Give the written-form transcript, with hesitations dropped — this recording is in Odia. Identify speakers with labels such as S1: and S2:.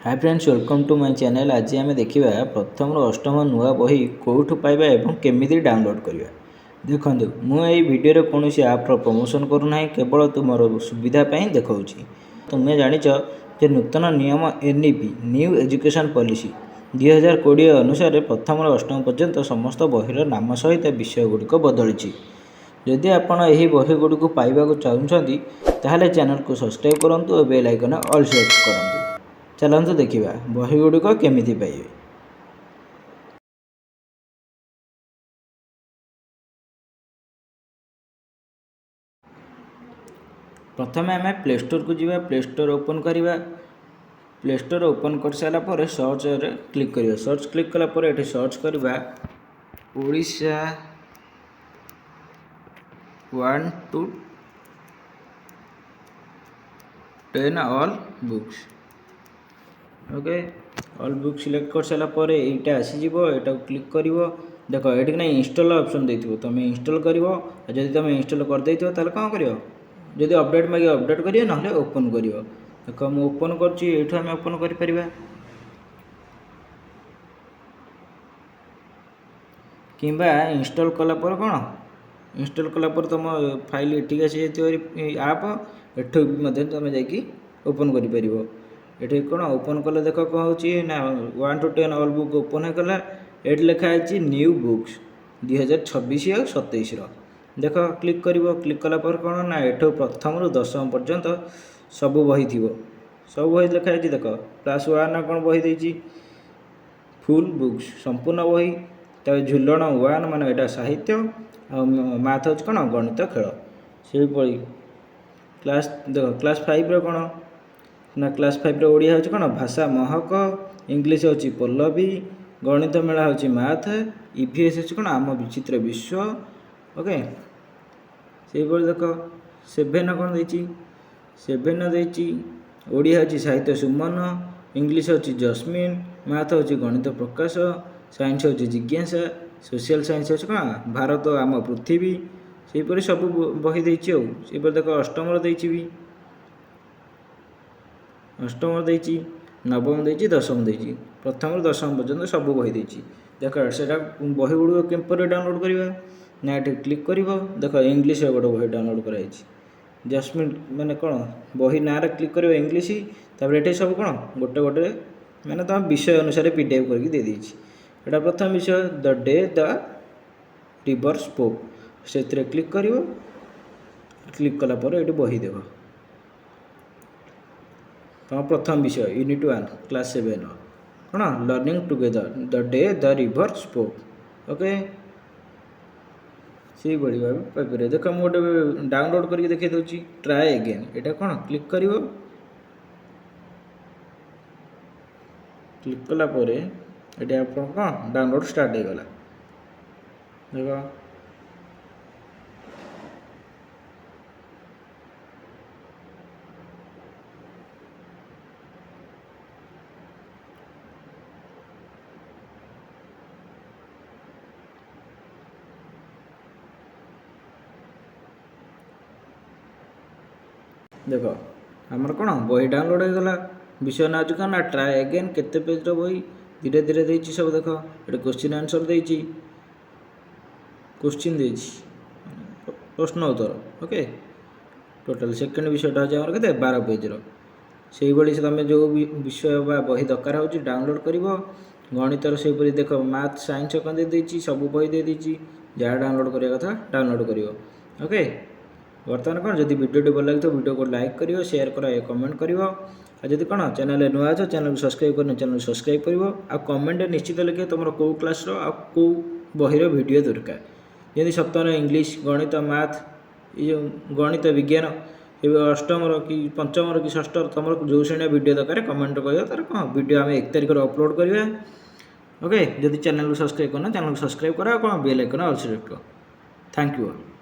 S1: Hi friends, welcome to my channel. ଆଜି ଆମେ ଦେଖିବା ପ୍ରଥମରୁ ଅଷ୍ଟମ ନୂଆ ବହି କେଉଁଠୁ ପାଇବା ଏବଂ କେମିତି ଡାଉନଲୋଡ଼୍ କରିବା। ଦେଖନ୍ତୁ, ମୁଁ ଏହି ଭିଡ଼ିଓରେ କୌଣସି ଆପ୍ର ପ୍ରମୋସନ୍ କରୁନାହିଁ, କେବଳ ତୁମର ସୁବିଧା ପାଇଁ ଦେଖାଉଛି। ତୁମେ ଜାଣିଛ ଯେ ନୂତନ ନିୟମ NEP, new education policy 2020 ଅନୁସାରେ ପ୍ରଥମରୁ ଅଷ୍ଟମ ପର୍ଯ୍ୟନ୍ତ ସମସ୍ତ ବହିର ନାମ ସହିତ ବିଷୟ ଗୁଡ଼ିକ ବଦଳିଛି। ଯଦି ଆପଣ ଏହି ବହି ଗୁଡ଼ିକୁ ପାଇବାକୁ ଚାହୁଁଛନ୍ତି, ତାହେଲେ ଚ୍ୟାନେଲକୁ ସବସ୍କ୍ରାଇବ୍ କରନ୍ତୁ ଓ ବେଲ୍ ଆଇକନ୍ ଅଲ୍ ସେଲେକ୍ଟ କରନ୍ତୁ। ଚାଲନ୍ତୁ ଦେଖିବା ବହି ଗୁଡ଼ିକ କେମିତି ପାଇବେ। ପ୍ରଥମେ ଆମେ ପ୍ଲେ ଷ୍ଟୋରକୁ ଯିବା, ପ୍ଲେ ଷ୍ଟୋର ଓପନ୍ କରିବା। ପ୍ଲେ ଷ୍ଟୋର ଓପନ୍ କରିସାରିଲା ପରେ ସର୍ଚ୍ଚରେ କ୍ଲିକ୍ କରିବା। ସର୍ଚ୍ଚ କ୍ଲିକ୍ କଲା ପରେ ଏଠି ସର୍ଚ୍ଚ କରିବା Odisha 1 to 10 all books. Okay, all book select କରିସାରିଲା ପରେ ଏଇଟା ଆସିଯିବ, ଏଇଟାକୁ କ୍ଲିକ୍ କରିବ। ଦେଖ, ଏଠି ନା ଇନଷ୍ଟଲ୍ ଅପସନ୍ ଦେଇଥିବ, ତୁମେ ଇନଷ୍ଟଲ୍ କରିବ। ଆଉ ଯଦି ତୁମେ ଇନଷ୍ଟଲ୍ କରିଦେଇଥିବ, ତାହେଲେ କ'ଣ କରିବ? ଯଦି ଅପଡ଼େଟ୍ ମାଗିବ, ଅପଡ଼େଟ୍ କରିବ, ନହେଲେ ଓପନ୍ କରିବ। ଦେଖ, ମୁଁ ଓପନ୍ କରୁଛି। ଏଇଠୁ ଆମେ ଓପନ୍ କରିପାରିବା କିମ୍ବା ଇନଷ୍ଟଲ୍ କଲା ପରେ କ'ଣ, ଇନଷ୍ଟଲ୍ କଲା ପରେ ତୁମ ଫାଇଲ୍ ଏଠିକି ଆସିଯାଇଥିବ ଆପ୍, ଏଠୁ ବି ମଧ୍ୟ ତୁମେ ଯାଇକି ଓପନ୍ କରିପାରିବ। ଏଠି କ'ଣ ଓପନ୍ କଲେ ଦେଖ କ'ଣ ହେଉଛି ନା 1 to 10 all book open ହେଇଗଲା। ଏଠି ଲେଖା ହେଇଛି ନ୍ୟୁ ବୁକ୍ସ 2026 ଆଉ 27ର। ଦେଖ, କ୍ଲିକ୍ କରିବ। କ୍ଲିକ୍ କଲା ପରେ କ'ଣ ନା ଏଠୁ ପ୍ରଥମରୁ ଦଶମ ପର୍ଯ୍ୟନ୍ତ ସବୁ ବହି ଥିବ। ସବୁ ବହି ଲେଖା ହେଇଛି। ଦେଖ, କ୍ଲାସ୍ ୱାନ୍ କ'ଣ ବହି ଦେଇଛି, ଫୁଲ୍ ବୁକ୍ସ, ସମ୍ପୂର୍ଣ୍ଣ ବହି। ତାପରେ ଝୁଲଣ ୱାନ୍, ମାନେ ଏଇଟା ସାହିତ୍ୟ, ଆଉ ମ୍ୟାଥ୍ ହେଉଛି କ'ଣ ଗଣିତ ଖେଳ। ସେହିଭଳି କ୍ଲାସ୍ ଦେଖ, କ୍ଲାସ୍ ଫାଇଭ୍ର କ'ଣ ନା କ୍ଲାସ୍ ଫାଇଭ୍ର ଓଡ଼ିଆ ହେଉଛି କ'ଣ ଭାଷା ମହକ, ଇଂଲିଶ ହେଉଛି ପଲ୍ଲବୀ, ଗଣିତ ମେଳା ହେଉଛି ମ୍ୟାଥ୍, ଇଭିଏସ୍ ହେଉଛି କ'ଣ ଆମ ବିଚିତ୍ର ବିଶ୍ୱ। ଓକେ, ସେହିଭଳି ଦେଖ, ସେଭେନ୍ କ'ଣ ଦେଇଛି? ସେଭେନ୍ ଦେଇଛି ଓଡ଼ିଆ ହେଉଛି ସାହିତ୍ୟ ସୁମନ, ଇଂଲିଶ ହେଉଛି ଜସ୍ମିନ୍, ମ୍ୟାଥ୍ ହେଉଛି ଗଣିତ ପ୍ରକାଶ, ସାଇନ୍ସ ହେଉଛି ଜିଜ୍ଞାସା, ସୋସିଆଲ ସାଇନ୍ସ ହେଉଛି କ'ଣ ଭାରତ ଆମ ପୃଥିବୀ। ସେହିପରି ସବୁ ବହି ଦେଇଛି। ଆଉ ସେହିପରି ଦେଖ, ଅଷ୍ଟମର ଦେଇଛି ବି, ଅଷ୍ଟମର ଦେଇଛି, ନବମ ଦେଇଛି, ଦଶମ ଦେଇଛି। ପ୍ରଥମରୁ ଦଶମ ପର୍ଯ୍ୟନ୍ତ ସବୁ ବହି ଦେଇଛି। ଦେଖ, ସେଇଟା ବହି ଗୁଡ଼ିକ କିପରି ଡାଉନଲୋଡ଼୍ କରିବା ନା ଏଠି କ୍ଲିକ୍ କରିବ। ଦେଖ, ଇଂଲିଶର ଗୋଟେ ବହି ଡାଉନଲୋଡ଼୍ କରାଯାଇଛି, ଜସ୍ମିନ୍। ମାନେ କ'ଣ, ବହି ନାଁରେ କ୍ଲିକ୍ କରିବ, ଇଂଲିଶ। ତାପରେ ଏଠି ସବୁ କ'ଣ ଗୋଟେ ଗୋଟେ ମାନେ ତୁମ ବିଷୟ ଅନୁସାରେ ପିଡିଏଫ୍ କରିକି ଦେଇଦେଇଛି। ଏଇଟା ପ୍ରଥମ ବିଷୟ, The Day the River Spoke। ସେଥିରେ କ୍ଲିକ୍ କରିବ। କ୍ଲିକ୍ କଲା ପରେ ଏଠି ବହି ଦେଖ, ତୁମ ପ୍ରଥମ ବିଷୟ ୟୁନିଟ୍ ୱାନ୍, କ୍ଲାସ୍ ସେଭେନ୍, କ'ଣ Learning Together, The Day the River Spoke। Okay, ସେଇଭଳି ଭାବେ ପାଇପାରିବ। ଦେଖ, ମୁଁ ଗୋଟେ ଡାଉନଲୋଡ଼୍ କରିକି ଦେଖାଇ ଦେଉଛି। ଟ୍ରାଏ ଏଗେନ୍, ଏଇଟା କ'ଣ କ୍ଲିକ୍ କରିବ। କ୍ଲିକ୍ କଲା ପରେ ଏଠି ଆପଣ କ'ଣ ଡାଉନଲୋଡ଼୍ ଷ୍ଟାର୍ଟ ହେଇଗଲା। ଦେଖ, ଦେଖ, ଆମର କ'ଣ ବହି ଡାଉନଲୋଡ଼୍ ହେଇଗଲା। ବିଷୟ ନାଁ ହେଉଛି କ'ଣ ନା ଟ୍ରାଏ ଏଗେନ୍। କେତେ ପେଜ୍ର ବହି, ଧୀରେ ଧୀରେ ଦେଇଛି ସବୁ। ଦେଖ, ଏଠି କୋଶ୍ଚିନ୍ ଆନ୍ସର୍ ଦେଇଛି, କୋଶ୍ଚିନ୍ ଦେଇଛି, ପ୍ରଶ୍ନ ଉତ୍ତର। ଓକେ, ଟୋଟାଲ୍ ସେକେଣ୍ଡ ବିଷୟଟା ହେଉଛି ଆମର କେତେ, 12 ପେଜ୍ର। ସେଇଭଳି ସେ ତୁମେ ଯେଉଁ ବିଷୟ ବା ବହି ଦରକାର ହେଉଛି, ଡାଉନଲୋଡ଼୍ କରିବ। ଗଣିତର ସେହିପରି ଦେଖ, ମ୍ୟାଥ୍, ସାଇନ୍ସ କ'ଣ ଦେଇଦେଇଛି, ସବୁ ବହି ଦେଇଦେଇଛି। ଯାହା ଡାଉନଲୋଡ଼୍ କରିବା କଥା ଡାଉନଲୋଡ଼୍ କରିବ। ଓକେ, ବର୍ତ୍ତମାନ କ'ଣ, ଯଦି ଭିଡ଼ିଓଟି ଭଲ ଲାଗିଥିବ, ଭିଡ଼ିଓକୁ ଲାଇକ୍ କରିବ, ସେୟାର କର, କମେଣ୍ଟ କରିବ। ଆଉ ଯଦି କ'ଣ ଚ୍ୟାନେଲରେ ନୂଆ ଅଛ, ଚ୍ୟାନେଲକୁ ସବସ୍କ୍ରାଇବ୍ କରିନ, ଚ୍ୟାନେଲକୁ ସବସ୍କ୍ରାଇବ୍ କରିବ। ଆଉ କମେଣ୍ଟରେ ନିଶ୍ଚିତ ଲେଖିବ ତୁମର କେଉଁ କ୍ଲାସ୍ର ଆଉ କେଉଁ ବହିର ଭିଡ଼ିଓ ଦରକାର। ଯେମିତି ସପ୍ତମର ଇଂଲିଶ, ଗଣିତ, ମ୍ୟାଥ୍, ଏ ଯେଉଁ ଗଣିତ, ବିଜ୍ଞାନ, ଏବେ ଅଷ୍ଟମର କି ପଞ୍ଚମର କି ଷଷ୍ଠର, ତୁମର ଯେଉଁ ଶ୍ରେଣୀର ଭିଡ଼ିଓ ଦରକାର, କମେଣ୍ଟ କହିବ। ତାର କ'ଣ ଭିଡ଼ିଓ ଆମେ 1 ତାରିଖରେ ଅପଲୋଡ଼ କରିବା। ଓକେ, ଯଦି ଚ୍ୟାନେଲକୁ ସବସ୍କ୍ରାଇବ୍ କରିନ, ଚ୍ୟାନେଲକୁ ସବସ୍କ୍ରାଇବ୍ କର ଆଉ କ'ଣ ବେଲ୍ ଆଇକନ୍ ଅଲ୍ ସିଲେକ୍ଟ କର। Thank you all.